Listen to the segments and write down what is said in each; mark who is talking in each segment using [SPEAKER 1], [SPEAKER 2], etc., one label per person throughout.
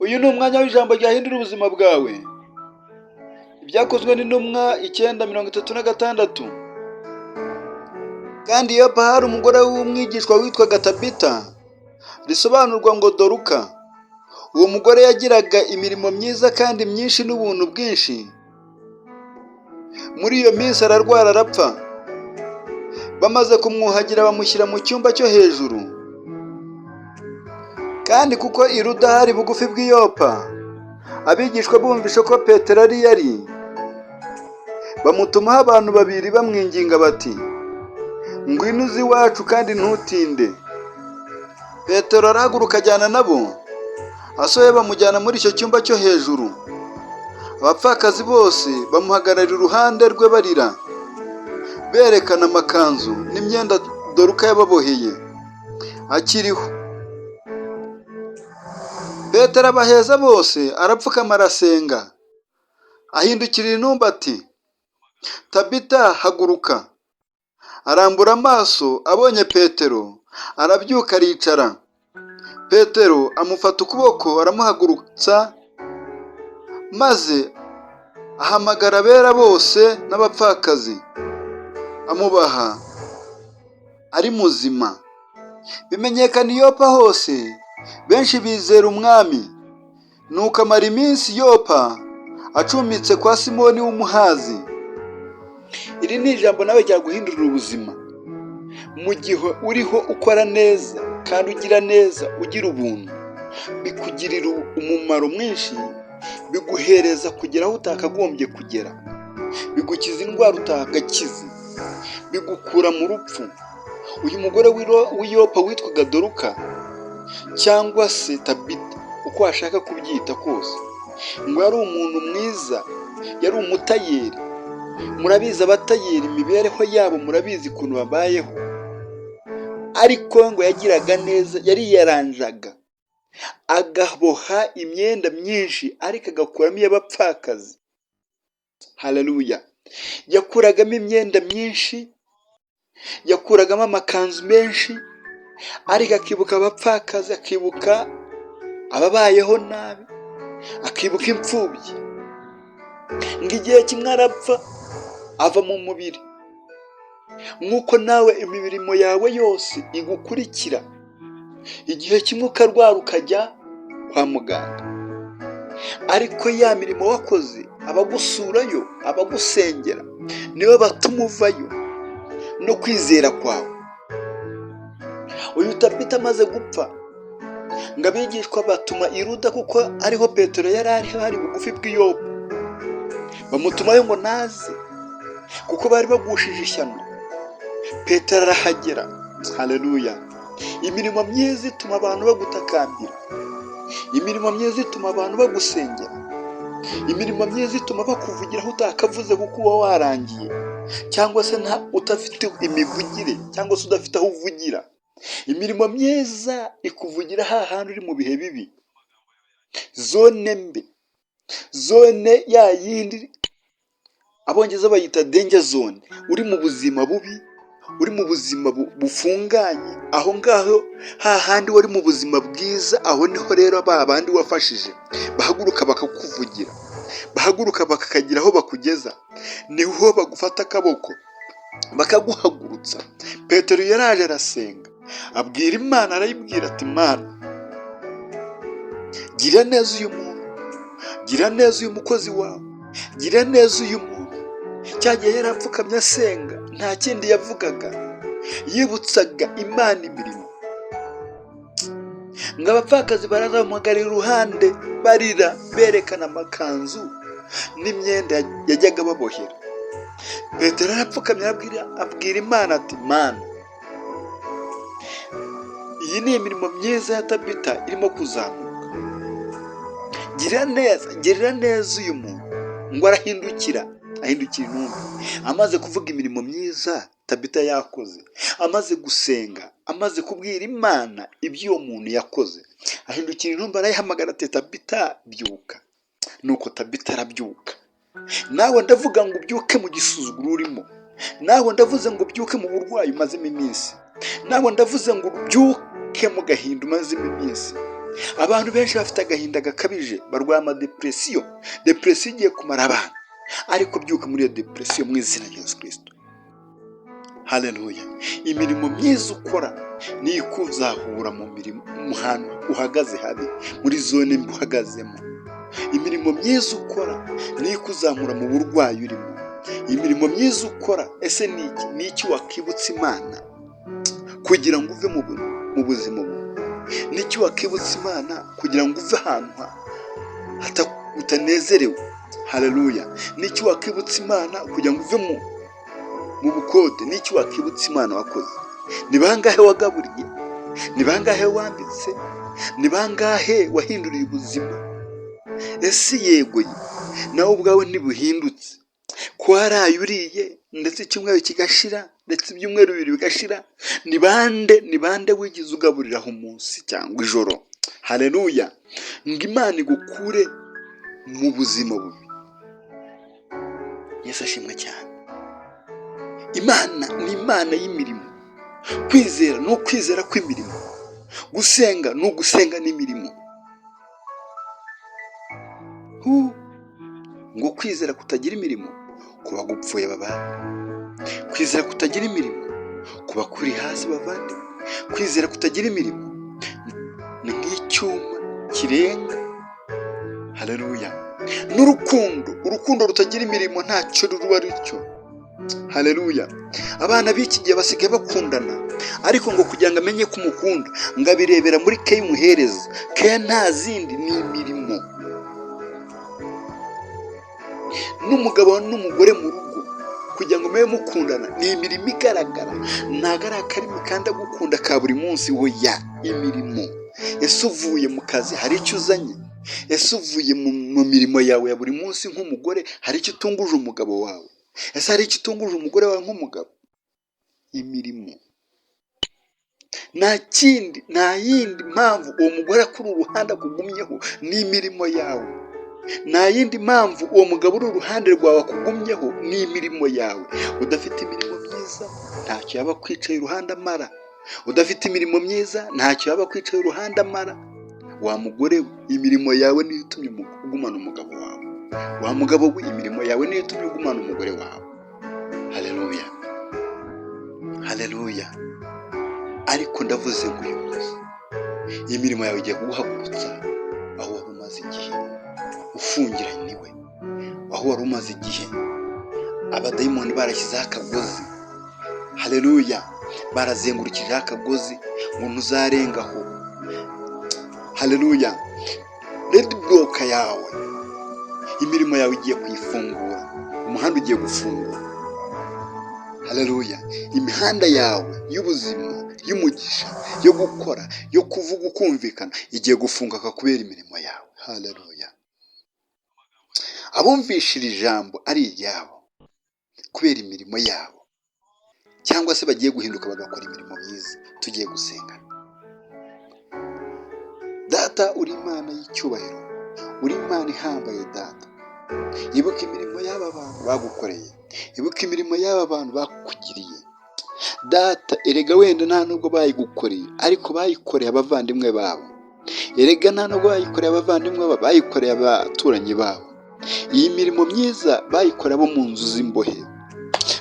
[SPEAKER 1] Uyu ni umwanya w'ijambo ryahindura ubuzima bwawe. Ibyakozwe n'Intumwa 9:36. Kandi i Yopa hari umugore w'umwigishwa witwaga Tabita, risobanurwa ngo Doruka. Uwo mugore yagiraga imirimo myiza kandi myinshi n'ubuntu bwinshi. Muri iyo minsi ararwara, arapfa. Bamaze kumwuhagira, bamushyira mu cyumba cyo hejuru. Kandi kuko i Luda hari bugufi bw'i Yopa, abigishwa bumvishe ko Petero ari yari, bamutumaho abantu babiri bamwinginga bati: "Ngwino uze iwacu kandi ntutinde." Petero arahaguruka ajyana nabo. Asohoye, bamujyana muri icyo cyumba cyo hejuru. Abapfakazi bose bamuhagarara iruhande rwe barira, berekana amakanzu n'imyenda Doruka yababoheye akiriho. Petero abaheza bose, arapfukama, arasenga. Ahindukirira intumbi ati: "Tabita, haguruka." Arambura amaso, abonye Petero, arabyuka, aricara. Petero amufata ukuboko, aramuhagurutsa, maze ahamagara abera bose n'abapfakazi, amubaha ari muzima. Bimenyekana i Yopa hose, benshi bizera Umwami. Nuko amara iminsi i Yopa, acumbitse kwa Simoni w'umuhazi. Iri ni ijambo nawe ryaguhindurira ubuzima. Mu gihe uriho ukora neza kandi ugira neza, ugira ubuntu, bikugirira umumaro mwinshi, biguhereza kugera aho utakagombye kugera, bigukiza indwara utagakize, bigukura mu rupfu. Uyu mugore w'i Yopa witwaga Doruka cyangwa se Tabita, uko washaka kubyita kose, ngo yari umuntu mwiza, yari umutayeri. Murabizi abatayeri imibereho yabo, murabizi ukuntu babayeho. Ariko ngo yagiraga neza, yariyaranjaga agaboha imyenda myinshi, ariko agakuramo iy'abapfakazi. Haleluya! Yakuragamo imyenda myinshi, yakuragamo amakanzu menshi, ariko akibuka abapfakazi, akibuka ababayeho nabi, akibuka imfubyi. Ngo igihe kimwe arapfa, ava mu mubiri. Nk'uko nawe imirimo yawe yose igukurikira, igihe kimwe ukarwara, ukajya kwa muganga, ariko ya mirimo wakoze, abagusurayo, abagusengera, nibo batuma uvayo no kwizera kwawe. Uyu Tabita amaze gupfa, ngo abigishwa batuma i Luda, kuko ariho Petero yari ari, hari bugufi bw'i Yopa. Bamutumayo ngo naze, kuko bari bagushije ishyano. Petero arahagera. Haleluya! Imirimo myiza ituma abantu bagutakambira, imirimo myiza ituma abantu bagusengera, imirimo myiza ituma bakuvugira aho utakavuze, kuko uba warangiye, cyangwa se nta udafite imivugire, cyangwa se udafite aho uvugira. Imirimo myiza ikuvugira hahandi uri mu bihe bibi, zone mbi, zone ya yindi Abongereza bayita danger zone. Uri mu buzima bubi, uri mu buzima bufunganye, aho ngaho hahandi wari mu buzima bwiza, aho niho rero ba bandi wafashije bahaguruka bakakuvugira, bahaguruka bakagira aho bakugeza, niho bagufata akaboko bakaguhagurutsa. Petero yaraje, arasenga, abwira Imana, arayibwira ati: "Mana, gira neza uyu muntu, gira neza uyu mukozi wawe, gira neza uyu muntu." Cya gihe yari apfukamye asenga, nta kindi yavugaga, yibutsaga Imana imirimo. Ngo abapfakazi baraza bamuhagarara iruhande barira, berekana amakanzu n'imyenda yajyaga babohera. Petero arapfukamye, abwira Imana ati: "Mana, iyi ni imirimo myiza ya Tabita irimo kuzamuka. Girira neza, girira neza uyu muntu." Ngo arahindukira, ahindukira intumbi. Amaze kuvuga imirimo myiza Tabita yakoze, amaze gusenga, amaze kubwira Imana ibyo uwo muntu yakoze, ahindukira intumbi, arayihamagara ati: "Tabita, byuka." Nuko Tabita arabyuka. Nawe ndavuga ngo ubyuke mu gisuzuguro urimo, nawe ndavuze ngo ubyuke mu burwayi umazemo iminsi, nawe ndavuze ngo ubyuke mu gahinda umazemo iminsi. Abantu benshi bafite agahinda gakabije, barwaye amadepression. Depression igiye kumara abantu, ariko byuka muri iyo depression mu izina rya Yesu Kirisito. Haleluya! Imirimo myiza ukora niyo ikuzahura mu mirimo, mu hantu uhagaze habi, muri zone mbi uhagazemo. Imirimo myiza ukora niyo ikuzamura mu burwayi urimo. Imirimo myiza ukora, ese ni iki? Ni iki wakibutsa Imana kugira ngo uve mu buzima bubi? Ni iki wakibutsa Imana kugira ngo uve ahantu utanezerewe? Haleluya! Ni iki wakibutsa Imana kugira ngo uve mu bukode? Ni iki wakibutsa Imana wakoze? Ni bangahe wagaburiye? Ni bangahe wambitse? Ni bangahe wahinduriye ubuzima? Ese yego nawe ubwawe ntibuhindutse ko waraye uriye, ndetse icyumweru kigashira, ndetse ibyumweru 2 bigashira? Ni bande, ni bande wigize ugaburiraho umunsi cyangwa ijoro? Haleluya! Ngo Imana igukure mu buzima bubi. Yesu ashimwe cyane. Imana ni Imana y'imirimo. Kwizera ni ukwizera kw'imirimo, gusenga ni ugusenga n'imirimo. Ngo kwizera kutagira imirimo kuba gupfuye, bavandi. Kwizera kutagira imirimo kuba kuri hasi, bavandi. Kwizera kutagira imirimo ni nk'icyuma kirenga. Haleluya! N'urukundo, urukundo rutagira imirimo ntacyo ruba rutyo. Haleluya! Abana b'iki gihe basigaye bakundana, ariko ngo kugira ngo amenye ko umukunda, ngo abirebera muri care umuhereza. Care nta zindi, ni imirimo. N'umugabo n'umugore mu rugo, kugira ngo mube mukundana, ni imirimo igaragara. Ntabwo ari akarimi kandi agukunda ka buri munsi, oya, imirimo. Ese uvuye mu kazi hari icyo uzanye? Ese uvuye mu mirimo yawe ya buri munsi nk'umugore, hari icyo utunguje umugabo wawe? Ese hari icyo utunguje umugore wawe nk'umugabo? Imirimo, nta kindi, nta yindi mpamvu uwo mugore akuri uruhande akugumyeho, ni imirimo yawe. Nta yindi mpamvu uwo mugabo uri uruhande rwawe akugumyeho, ni imirimo yawe. Udafite imirimo myiza ntacyo yaba akwicaye iruhande amara. Udafite imirimo myiza ntacyo yaba akwicaye iruhande amara. Wa mugore we, imirimo yawe niyo itumye ugumana umugabo wawe. Wa mugabo we, imirimo yawe niyo itumye ugumana umugore wawe. Haleluya, haleluya! Ariko ndavuze ngo uyu munsi imirimo yawe igiye kuguhagurutsa aho wari umaze igihe ufungiraniwe, aho wari umaze igihe abadayimoni barashyizeho akagozi. Haleluya! Barazengurukijeho akagozi ngo ntuzarengaho. Haleluya! Roadblock yawe, imirimo yawe igiye kuyifungura. Umuhanda ugiye gufungura. Haleluya! Imihanda yawe y'ubuzima, y'umugisha, yo gukora, yo kuvuga ukumvikana, igiye gufunguka kubera imirimo yawe. Haleluya! Abumvisha iri jambo ari iryabo kubera imirimo yabo, cyangwa se bagiye guhinduka bagakora imirimo myiza, tugiye gusenga. Data, uri Imana y'icyubahiro, uri Imana ihambaye. Data, ibuka imirimo y'aba bantu bagukoreye, ibuka imirimo y'aba bantu bakugiriye. Data, erega wenda nta nubwo bayigukoreye, ariko bayikoreye abavandimwe babo. Erega nta nubwo bayikoreye abavandimwe babo, bayikoreye abaturanyi babo. Iyi mirimo myiza bayikoreye abo mu nzu z'imbohe.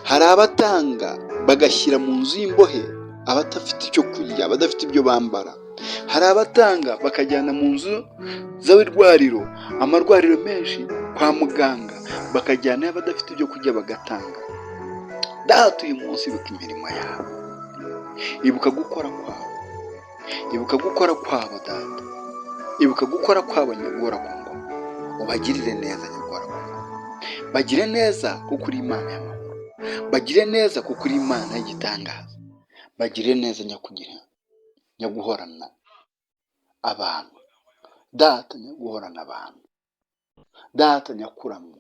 [SPEAKER 1] Hari abatanga bagashyira mu nzu y'imbohe abadafite icyo kurya, abadafite ibyo bambara. Hari abatanga bakajyana mu nzu z'abarwariro, amarwariro menshi, kwa muganga, bakajyanayo abadafite ibyo kurya bagatanga. Data, uyu munsi ibuka imirimo yabo, ibuka gukora kwabo, ibuka gukora kwabo. Data, ibuka gukora kwabo. Nyagora ku ngoma, ubagirire neza. Nyagora ku ngoma, bagire neza kuko uri Imana y'amahoro. Bagire neza kuko uri Imana y'igitangaza. Bagire neza, nyakugira, nyaguhorana abantu. Data, nyaguhorana abantu. Data, nyakuramya.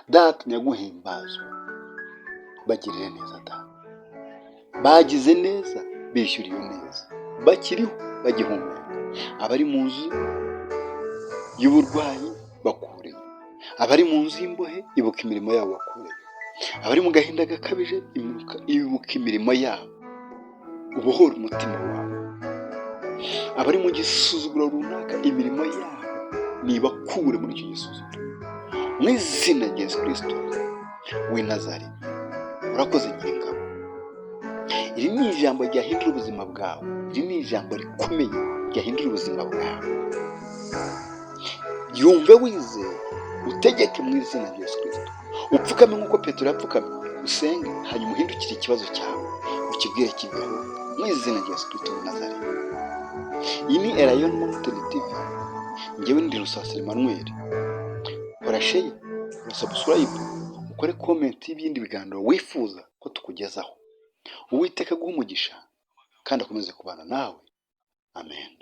[SPEAKER 1] Data, nyaguhimbazwa, bagirire neza. Data, bagize neza, bishyura iyo neza bakiriho, bagihumeka. Abari mu nzu y'uburwayi bakureyo, abari mu nzu y'imbohe ibuka imirimo yabo bakureyo, abari mu gahinda gakabije ibuka imirimo yabo, ubohore umutima wawe. Abari mu gisuzuguro runaka, imirimo yabo nibakure muri icyo gisuzuguro mu izina rya Yesu Kirisito w'i Nazareti. Urakoze, Nyiringabo. Iri ni ijambo ryahindura ubuzima bwawe. Iri ni ijambo rikomeye ryahindura ubuzima bwawe. Yumve wizeye, utegeke mu izina rya Yesu Kirisito, upfukame nk'uko Petero yapfukamye, usenge, hanyuma uhindukire ikibazo cyawe, ukibwire kiveho mu izina rya Yesu Kirisito w'i Nazareti. Iyi ni Elayono Mountain TV. Ngewe ndi Rusasira Emmanuel. Kora share, kora subscribe, ukore comment y'ibindi biganiro wifuza ko tukugezaho. Uwiteka aguhe umugisha kandi akomeze kubana nawe. Amen.